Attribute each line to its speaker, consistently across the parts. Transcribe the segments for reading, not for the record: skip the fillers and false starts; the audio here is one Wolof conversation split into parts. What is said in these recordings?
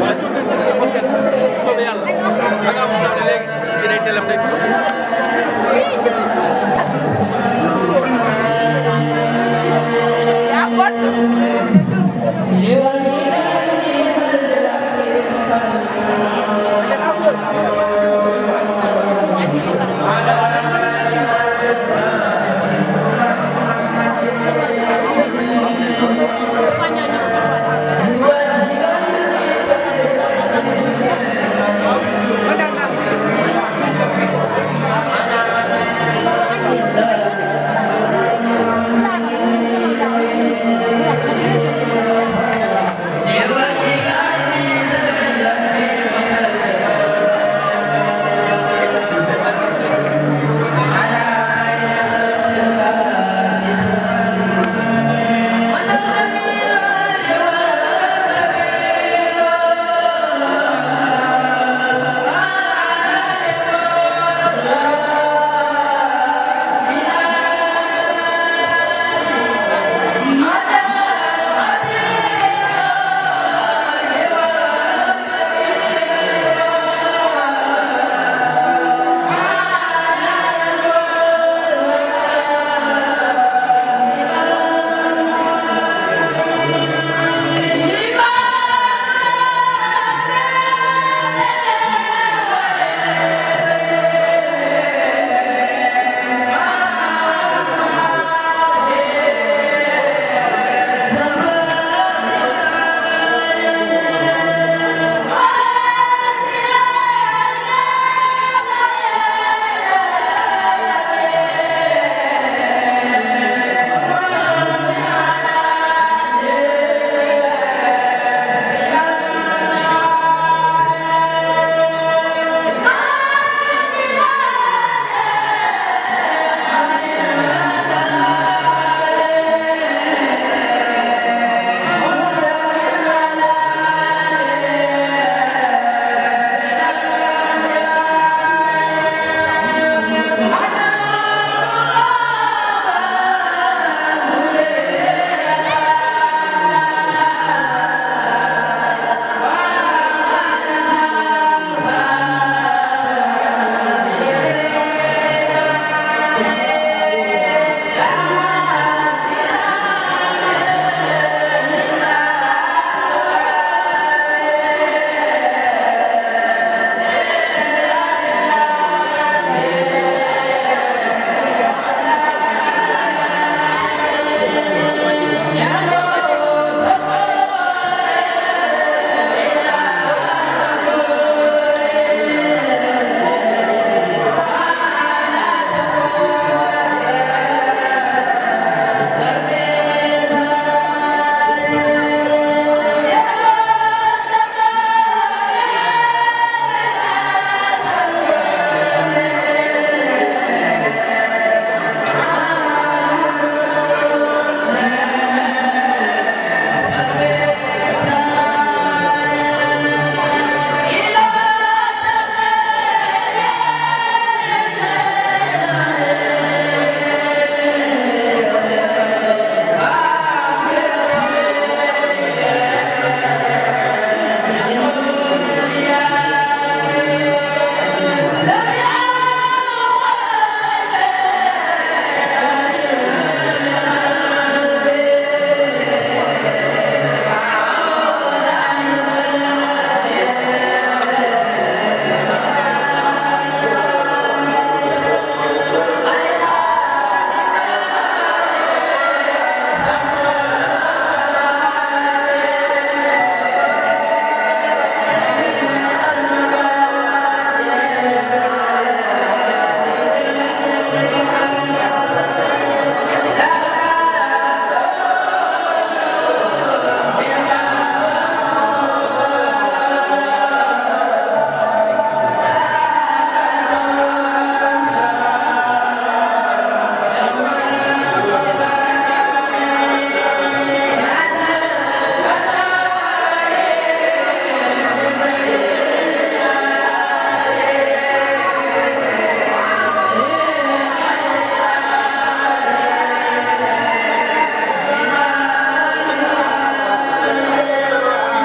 Speaker 1: waaw jur gi sa xol set soobee yàlla da nga am doole léegi ci day teelam day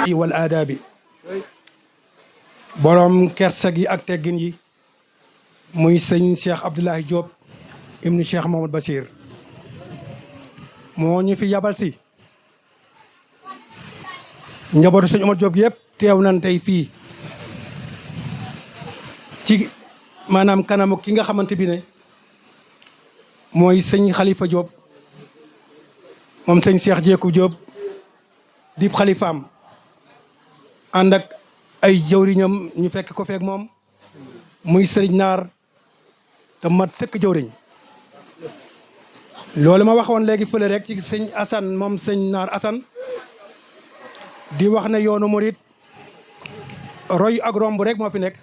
Speaker 2: wal aadaabi borom kersa gi ak teggin yi muy sëñ Cheikh Abdoulahi Diop ibnu Cheikh Mamadou Bassir moo ñu fi yabal si njabootu sëñ Omar Diop yëpp teew nañ tey fii ci maanaam kanamu ki nga xamante bi ne mooy sëñ Khalifa Diop moom sëñ Cheikh Jéeku Diop di xalifaam ànd ak ay jëwriñam ñu fekk ko feek moom muy sëriñ naar te mat sëkk jëwriñ loolu ma waxoon léegi fële rek ci sëñ Assane moom sëñ naar Assane di wax ne yoonu murit roy ak romb rek moo fi nekk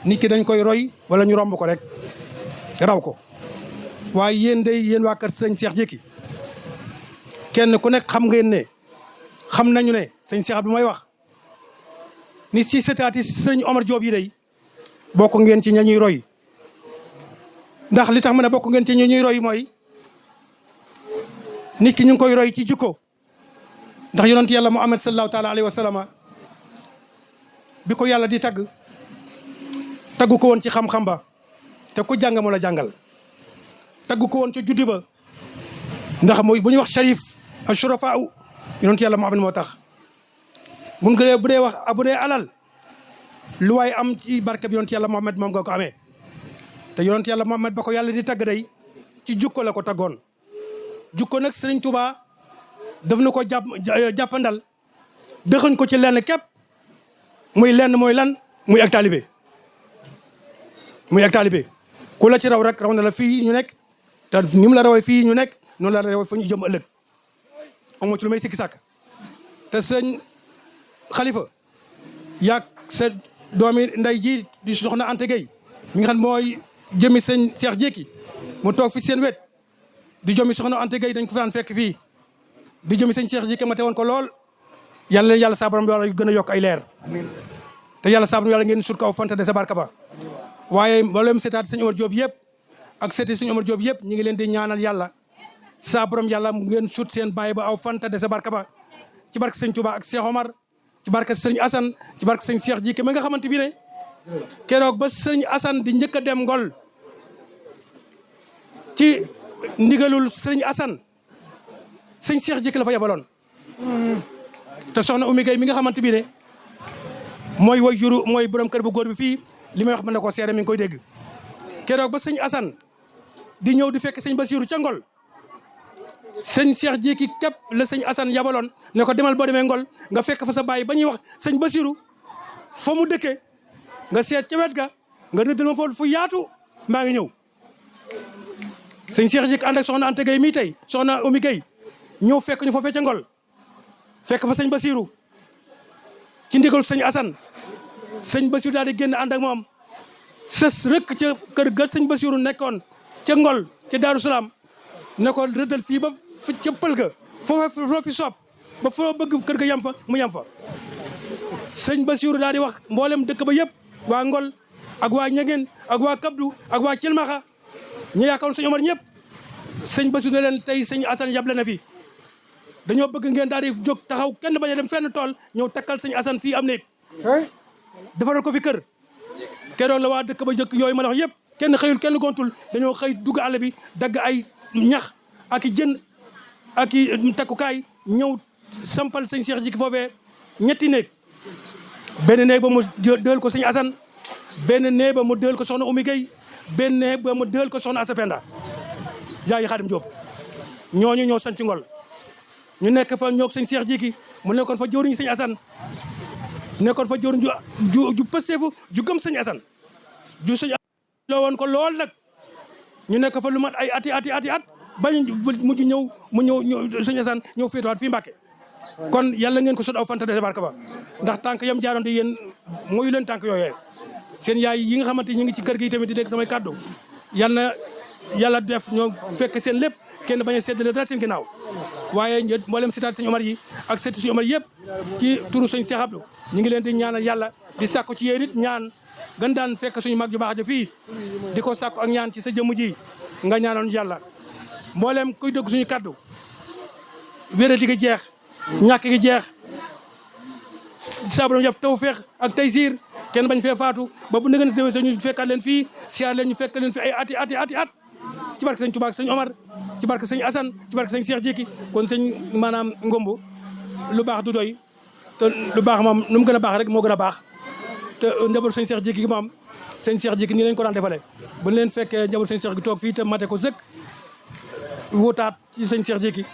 Speaker 2: nit ki dañ koy roy wala ñu romb ko rek raw ko waaye yéen day yéen waa kër sëñ Cheikh Jéeki kenn ku nekk xam ngeen ne xam nañu ne sëñ Cheikh bi may wax ni ci setaati sëñ Omar Diop yi day bokk ngeen ci ña ñuy roy ndax li tax ma ne bokk ngeen ci ña ñuy roy mooy nit ki ñu ngi koy roy ci jikko ndax yonent yàlla Muhammad sallallahu taala alayhi wa sallam bi ko yàlla di tagg taggu ko woon ci xam-xam ba te ku jàng moo la jàngal taggu ko woon ci juddi ba ndax mooy bu ñuy wax sharif ashurafa yonent yàlla Muhammad moo tax buñ ko bu dee wax bu dee alal lu waay am ci barke bi yonent yàlla Muhammad moom nga ko amee te yonent yàlla Muhammad ba ko yàlla di tagg day ci jukko la ko taggoon jukko nag Sëriñ Tuubaa daf na ko jàppandal dëxañ ko ci lenn képp muy lenn mooy lan muy ak taalibe ku la ci raw rek raw na la fii ñu nekk te ni mu la rawee fii ñu nekk noonu la rawee fa ñu jëm ëllëg amu ci lu may sikki sàkk te sëñ Khalifa yaag sa doomi nday ji di soxna Anta Gueye mi nga xam mooy jëmi sëñ Cheikh Jéeki mu toog fi seen wet di jëmi soxna Anta Gueye dañ ko fi daan fekk fii di jëmi sëñ Cheikh Jéeki ma teewoon ko lool yàlla yàlla saa borom yàlla gën a yokk ay leer te yàlla saa borom yàlla ngeen sut kaw fanta de sa barka ba waaye mboolem seetaat sëñ Omar Diop yëpp ak seeti sëñ Omar Diop yëpp ñu ngi leen di ñaanal yàlla saa borom yàlla mu ngeen sut seen bàyyi ba aw fanta de sa barka ba ci barke sëñ Touba ak Cheikh Omar ci barke sëñ Assane ci barke sëñ Cheikh Jéeki ma nga xamante bi ne keroog ba sëñ Assane di njëkk a dem Ngol ci ndigalul sëñ Assane sëñ Cheikh Jéeki la fa yabaloon te soxna Oumy Gueye mi nga xamante bi ne mooy way juru mooy borom kër bu góor bi fii li may wax mën na koo seere mi ngi koy dégg keroog ba sëñ Assane di ñëw di fekk sëñ Bassirou ca Ngol sëñ Cheikh Jéeki képp la sëñ Assane yabaloon ne ko demal boo demee Ngol nga fekk fa sa baay ba ñuy wax sëñ Bassirou fa mu dëkkee nga seet ca wet ga nga rëddal ma foofu fu yaatu maa ngi ñëw sëñ Cheikh Jéeki ànd ak soxna Anta Gueye mii tey soxna Oumy Gueye ñëw fekk ñu foofee ca Ngol fekk fa sëñ Bassirou ci ndigal sëñ Assane sëñ Bassirou daal di génn ànd ak moom sës rëkk ca kër ga sëñ Bassirou nekkoon ca Ngol ca Daaru Salaam ne ko rëddal fii ba ca pël ga foo fi soob ba foo bëgg kër ga yam fa mu yam fa sëñ Bassirou daal di wax mboolem dëkk ba yëpp waa Ngol ak waa Ñangeen ak waa Kabdu ak waa Cilmaxa ñu yaakaaroon sëñ Omar ñëpp sëñ Bassirou ne leen tey sëñ Assane yable na fi dañoo bëgg ngeen daal di jóg taxaw kenn bañ a dem fenn tool ñëw takkal sëñ Assane fii am néeg defaral ko fi kër keroog la waa dëkk ba jëkk yooyu ma la wax yëpp kenn xëyul kenn gontul dañoo xëy dugg àll bi dagg ay ñax ak i jën ak i takkukaay ñëw sampal sëñ Cheikh Jéeki foofee ñetti néeg benn néeg ba mu dël ko sëñ Assane benn néeg ba mu dël ko soxna Oumy Gueye benn néeg ba mu dël ko soxna Asapenda yaayi Xaadim Diop ñooñu ñoo sant ci Ngol ñu nekk fa ñoo sëñ Cheikh Jéeki mu nekkoon fa jëwriñu sëñ Assane nekkoon fa jëwriñ ju pësteefu ju gëm sëñ Assane ju sëñ loo woon ko lool nag ñu nekk fa lu mat ay ati at bañ mujj ñëw mu ñëw sëñ Assane ñëw féetewaat fii Mbàkke kon yàlla ngeen ko sot aw fanta de barka ba ndax tànk yam jaaroon di yéen mooyu leen tànk yooyee seen yaay yi nga xamante ñu ngi ci kër gi tamit di dégg samay kàddu yàlla def ñoo fekk seen lépp kenn bañ a séddale dara seen ginnaaw waaye mboolem sitaat sëñ Omar yi ak seeti sëñ Omar yëpp ci turu sëñ Cheikh Abdou ñu ngi leen di ñaanal yàlla di sàkku ci yéen it ñaan gën daan fekk suñu mag ju baax ja fii di ko sàkku ak ñaan ci sa jëmm ji nga ñaanoon yàlla mboolem kuy dégg suñu kaddu wéradi gi jeex ñàkk gi jeex sabro yaf tawfiq ak taysir kenn bañ fee faatu ba bu ngeen déwé ñu fekkaat leen fii siyaar leen ñu fekk leen fi ay ati at ci barke sëñ Touba ak sëñ Omar ci barke sëñ Assane ci barke sëñ Cheikh Jékki kon sëñ maanaam ngomb lu baax du doy te lu baax moom nu mu gën a baax rek moo gën a baax te njaboot sëñ Cheikh Jékki gi moom sëñ Cheikh Jékki nii lañ ko daan defale bu leen fekkee njaboot sëñ Cheikh gi toog fii te mate ko sëkk wóotaat ci sëñ Cheikh Jékki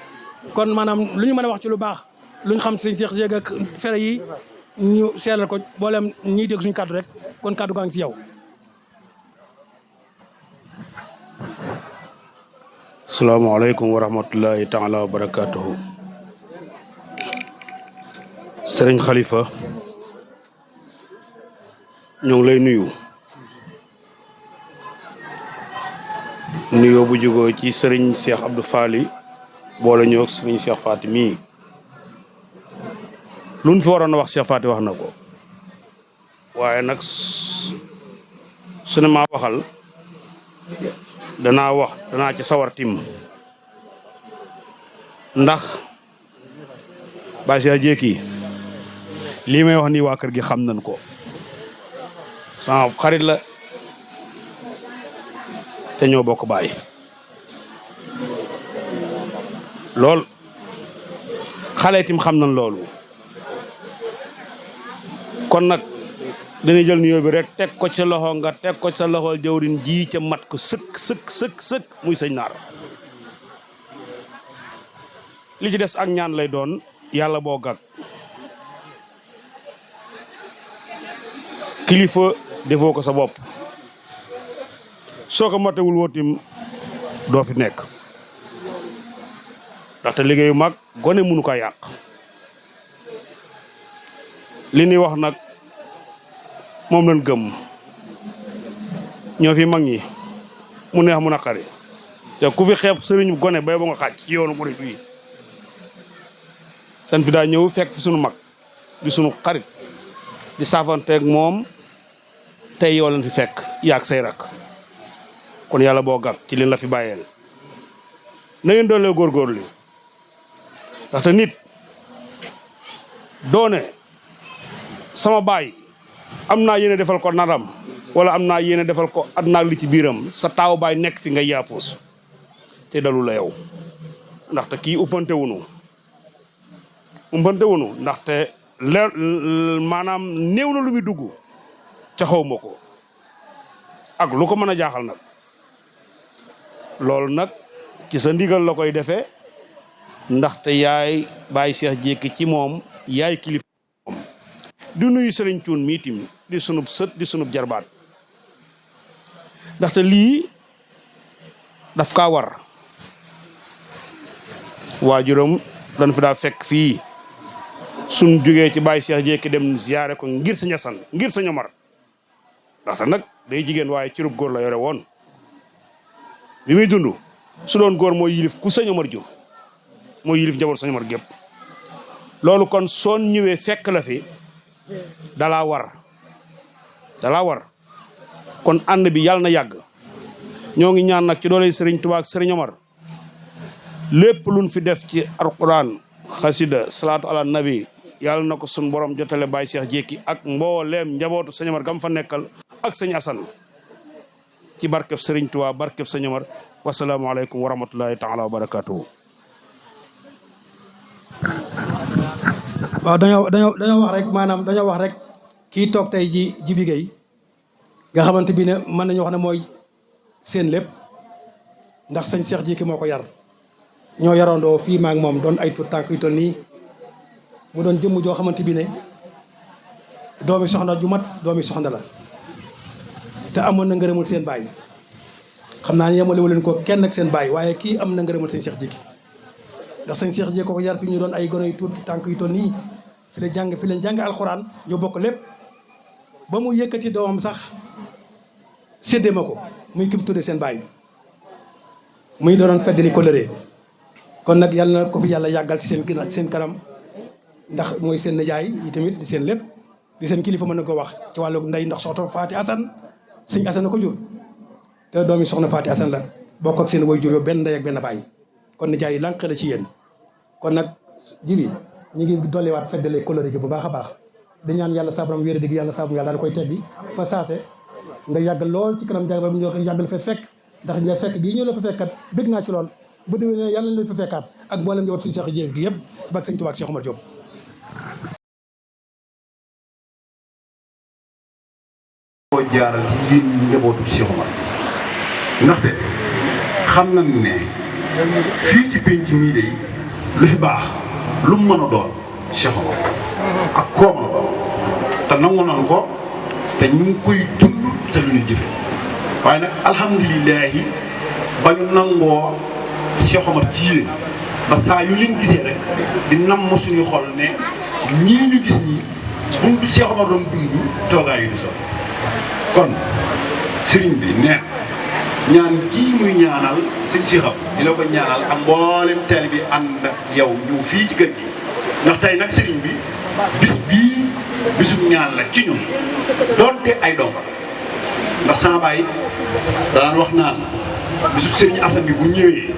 Speaker 2: kon maanaam lu ñu mën a wax ci lu baax lu ñu xam sëñ Cheikh Jékki ak fere yi ñu seeral ko boolem ñiy dégg suñu kàddu rek kon kàddu gaa ngi ci yow.
Speaker 3: salaamaaleykum wa rahmatullahi taala wa barakaatuhu. Sëriñ Khalifa ñoo ngi lay nuyu nuyoo bu jógoo ci sëriñ Cheikh Abdou Fali boole ñëw ak sëriñ Cheikh Faty mii lu ñu fi waroon a wax Cheikh Faty wax na ko waaye nag su ne maa waxal danaa ci sawar tim ndax Baye Cheikh Jékki lii may wax nii waa kër gi xam nañ ko sama xarit la te ñoo bokk baay lool xale itam xam nañ loolu kon nag dañuy jël nuyoo bi rek teg ko ci loxo nga teg ko ci sa loxo jawrin ji ca mat ko sëkk muy sëñ naar li ci des ak ñaan lay doon yàlla boo gàgg kilifa defoo ko sa bopp soo ko matewul wootim doo fi nekk ndaxte liggéeyu mag gone mënu ko yàq li ñuy wax nag moom lañ gëm ñoo fi mag ñi mu neex mu naqari te ku fi xeeb sëriñ gone bay ba nga xaaj ci yoonu murid wi tan fi daa ñëw fekk fi sunu mag di sunu xarit di saafanteeg moom tey yow lañ fi fekk yaag say rak kon yàlla boo gàgg ci leen la fi bàyyeel na ngeen doolee góorgóorlu ndaxte nit doone sama baay am naa yéene defal ko naram wala am naa yéene defal ko adnaag li ci biiram sa taaw baay nekk fi nga yaafuus te dalu la yow ndaxte kii uppante wunu ndaxte maanaam néew na lu muy dugg ca xaw ma ko ak lu ko mën a jaaxal nag loolu nag ci sa ndigal la koy defee ndaxte yaay Baye Cheikh Jékki ci moom yaay kilifa moom di nuyu Sëriñ Cuun mii tim di sunub sët di sunub jarbaat ndaxte lii daf kaa war waajuram dañ fi daa fekk fii suñ jógee ci Baye Cheikh Jékki dem ziyaare ko ngir sa ñasan ngir sa ñomar ndaxte nag day jigéen waaye cirub góor la yore woon bi muy dund su doon góor mooy yilif ku sëñ Omar jur mooy yilif njaboot sëñ Omar gépp loolu kon soon ñëwee fekk la fi dalaa war kon ànd bi yàlla na yàgg ñoo ngi ñaan nag ci dooley sëriñ Tuubaa ak sëriñ Omar lépp luñ fi def ci alquran xasida salaatu ala nabi yàlla na ko sun borom jotale Baye Cheikh Jékki ak mbooleem njabootu sëñ Omar gam fa nekkal ak sëñ Assane ci barkeb sëriñ Tuubaa barkeb sëñ Omar wasalaamaaleykum wa rahmatullahi taala wa barakatuhu.
Speaker 2: waaw dañoo wax rek maanaam dañoo wax rek kii toog tey ji Jibi Gueye nga xamante bi ne mën nañu wax ne mooy seen lépp ndax sëñ Cheikh Jékki moo ko yar ñoo yarandoo fii maak moom doon ay tuut tànk yu toll nii mu doon jëmm joo xamante bi ne doomi soxna ju mat doomi soxna la te amoon na ngërëmul seen baay xam naa ne yemale wu leen ko kenn ak seen baay waaye kii am na ngërëmul sëñ Cheikh Jékki ndax sëñ Cheikh Jékki ko yar fi ñu doon ay gone yu tuut tànk yu toll nii fi leen jàng alxuraan ñoo bokk lépp ba mu yëkkati doomam sax séddee ma ko muy kim tuddee seen baay muy doon feddali coloré kon nag yàlla na ko fi yàlla yàggal ci seen kanam ndax mooy seen nijaay yi tamit di seen lépp di seen kilifa mën na ko wax ci wàllu ndey ndax soxna Faty Assane sëñ Assane na ko jur te doomi soxna Faty Assane la bokk ak seen way jur yo benn ndey ak benn baay kon nijaay yi lànq la ci yéen kon nag Jibi ñu ngi dolliwaat feddale coloré gi bu baax a baax di ñaan yàlla saabaram wéer dëgg yàlla saabaram yàlla daal koy teggi fa saase nga yàgg lool ci kanam jaay ba ñu yàgg la fa fekk ndax ña fekk gii ñëw la fa fekkat bëgg naa ci lool bu déwénee yàlla na leen fa fekkaat ak mboolem njaboot suñu Cheikh Dieng gi yëpp bak sëñ Tuubaa ak Cheikh Omar Diop.
Speaker 4: koo jaaral ci yéen ñi njabootu Cheikh Omar ndaxte xam nañu ne fii ci penc mii de lu fi baax lu mu mën a doon Cheikh Omar ak kooma te nangu nañu ko te ñu ngi koy dund te lu ñu jëfe waaye nag alhamdulilahi ba ñu nangoo Cheikh Omar ci yéen ba saa yu leen gisee rek di namm suñuy xol ne ñii ñu gis ñii buñ du Cheikh Omar doon dund toogaay yu du so kon sëriñ bi neen ñaan kii muy ñaanal sëñ si xam di la ko ñaanal ak mboolem teel bi ànd ak yow ñëw fii ci kër gi ndax tey nag sëriñ bi bis bii bisum ñaan la ci ñun doonte ay donga ndax sama baay daan wax naan bisub sëriñ Asan bi bu ñëwee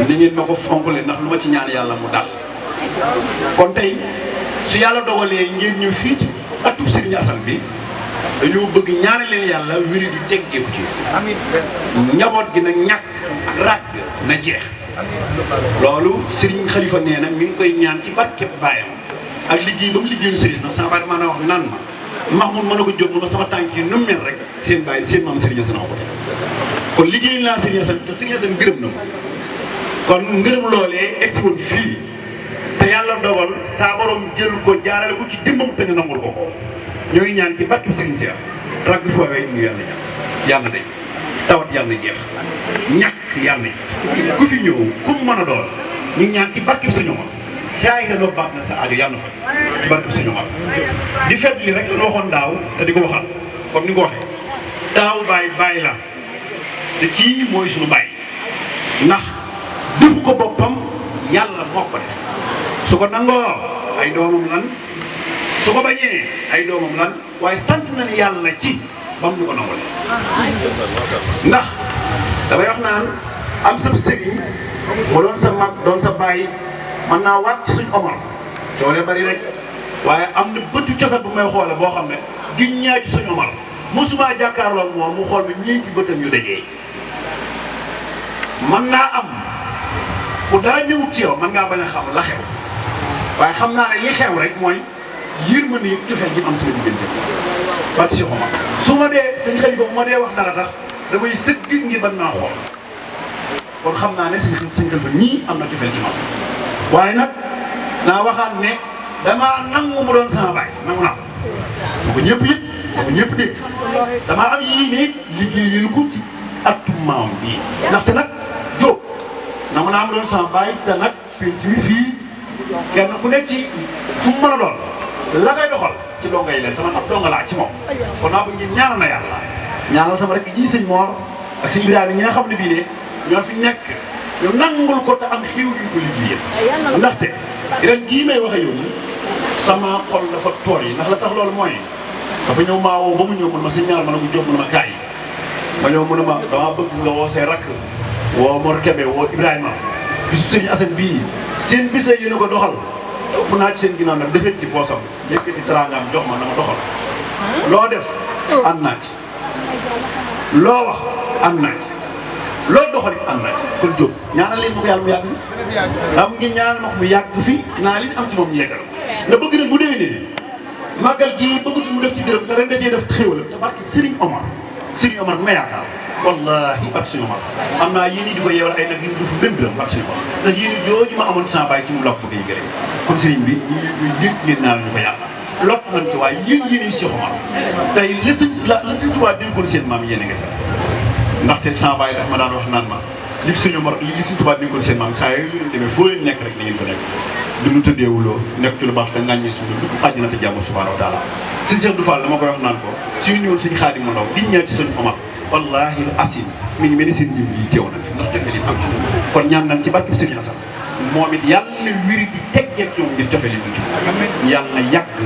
Speaker 4: ni ngeen ma ko fonkale ndax lu ma ci ñaan yàlla mu dal kon tey su yàlla dogalee ngeen ñëw fii ci atub sëriñ Asan bi dañoo bëgg ñaane leen yàlla wéri di teggeeku ci njaboot gi nag ñàkk ak ràgg na jeex loolu sëriñ Xalifa nee na mi ngi koy ñaan ci barkeb baayam ak liggéey ba mu liggéeyu sëriñ na sama baay dama na wax nan ma Mahmoud mën na ko jóg ma sama tànk yi nu mel rek seen baay seen maam sëriñ Asan ko kon liggéey naa sëriñ Asan te sëriñ Asan gërëm na ko kon ngërëm loolee egsi woon fii te yàlla dogal saa borom jël ko jaarale ko ci dimbam te nga nangul ko ñooy ñaan ci barke Serigne Cheikh rag bi foowee ñu yàlla ñaan yàlla day tawat yàlla jeex ñàkk yàlla ku fi ñëw ku mu mën a doon ñu ñaan ci barke Serigne Omar saa yi la baax na sa aajo yàlla fa ci barke Serigne Omar di fedd li rek lu waxoon daaw te di ko waxal comme ni nga ko waxee daaw bàyyi la te kii mooy suñu bàyyi ndax defu ko boppam yàlla moo ko def su ko nangoo ay doomam lan su ko bañee ay doomam lan waaye sant nañ yàlla ci bam ñu ko nangole ndax damay wax naan am sa sëriñ ba doon sa mag doon sa bàyyi mën naa wàcc suñ Omar coolee bari rek waaye am na bëtu cofet bu may xoole boo xam ne giñ ñaa ci suñ Omar mosuma jàkkaarloog moom mu xool ne ñii ci bëtam yu dajee mën naa am bu dara ñëwut ci yow mën ngaa bañ a xam la xew waaye xam naa ne li xew rek mooy yërmande yi cofeel ji am sama diggante ba ci Omar su ma dee sëñ Xalifa bu ma dee wax dara tax damay sëgg ngir ban naa xool kon xam naa ne sëñ Xalifa ñii am na cofeel ci man waaye nag naa waxaat ne damaa nangu mu doon sama baay nangu naa su ko ñëpp yëpp su ko ñëpp dégg damaa am yii ne liggéeyal ko ci atum maam bii ndaxte nag Jóob nangu naa mu doon sama baay te nag penc mi fii kenn ku nekk ci fu mu mën a doon la ngay doxal ci donga yi leen te man ab donga laa ci moom kon naa bëgg ngeen ñaanal na yàlla ñaanal sama rek ji sëñ Mor ak sëñ Ibrahima ñi nga xam ne bii ne ñoo fi nekk ñu nangul ko te am xiiw yu ko liggéeyal ndaxte ren gii may waxe yow ni sama xol dafa tooy ndax la tax loolu mooy dafa ñëw maa woo ba mu ñëw mën ma si ñaar ma ne ko jóg mën ma kaay ma ñëw mën a ma dama bëgg nga woo say rakk woo Mor Kébé woo Ibrahima bisu sëñ Assane bii seen bis la yéen a ko doxal ëpp naa ci seen ginnaaw nag defet ci poosam yëkkati teraangaam jox ma na ma doxal loo def ànd naa ci loo wax ànd naa ci loo doxalit ànd naa ci kon jóg ñaanal leen ma ko yàlla mu yàgg daa mu ngi ñaanal ma ko mu yàgg fi naa li am ci moom ñu yeggal nga bëgg nag bu déwénee màggal gii bëggut mu def ci dërëm te ren dafee def xéwal te barke Serigne Omar bu ma yaakaar wallahi ak Serigne Omar am naa yéen di ko yeewal ay nag yu du fu benn dërëm ak Serigne Omar ndax yéen jooju ma amoon sama bàyyi ci mu lokk bëgg yëgale kon Serigne bi ñu yëg ngeen naa ñu ko yàlla lott nañ ci waaye yéen Cheikh Omar tey li Sëñ Tuubaa dénkoon seen maam yéen a nga ca ndaxte sama bàyyi daf ma daan wax naan ma li fi Sëñ Omar li Sëñ Tuubaa dénkoon seen maam saa yooyu leen demee foo leen nekk rek na ngeen ko nekk du ñu tëddeewuloo nekk ci lu baax te ngàññi suñu du àjjana te jàmm subhaanahu wa taala Sëñ Cheikh du Fall dama koy wax naan ko suñu ñëwoon Sëñ Xaadim mu ndaw giñ ñaa ci Sëñ Omar wallahi lu asim mi ngi mel ni seen ñëw yi teew na fi ndax cofeel yi am ci kon ñaan nañ ci barke Sëñ Asan moom it yàlla na wéri di teggeeg ñoom ngir cofeel yi ci yàlla na yàgg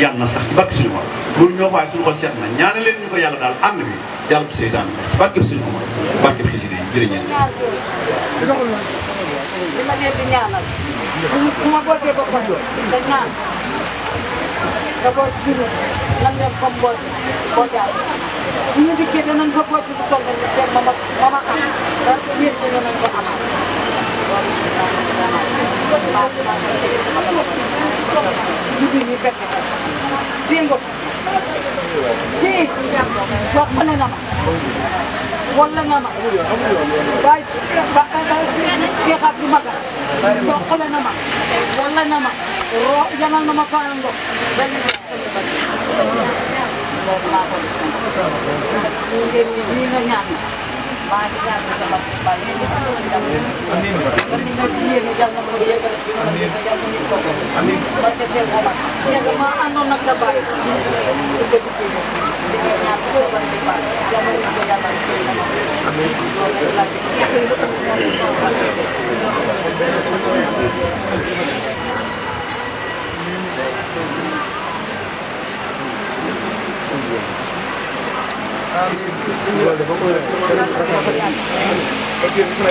Speaker 4: yàlla na sax ci barke Sëñ Omar loolu ñoo waaye suñu xol seet na ñaana leen ñu ko yàlla daal ànd bi yàlla bu seytaan ci barke Sëñ Omar barke xasida yi jërë ngeen
Speaker 5: li ma leen di ñaanal su ma bootee ba xol te ñaan nga boot juróom lan dem fa mbooj mboojaay bu ñu dikkee danañ fa boot lu toll nii benn mama am ba yéen danañ ko amaat loolu ñu fekk dégg nga ko kii joxale na ma wala na ma waaye keexaat du magal joxale na ma wala na ma yanal na ma faana ndox benn loolu laa ko def ñi nga ñaan maa ngi ñaan sama baay yi nga yéen yàlla na ko yegale ci yoon bi yàlla nit ko barke Seex Omar Seex ma àndoon nag sa baay di ko dikkee di nga ñaan ko barke baay yàlla nit ko yàlla amiin loolu laa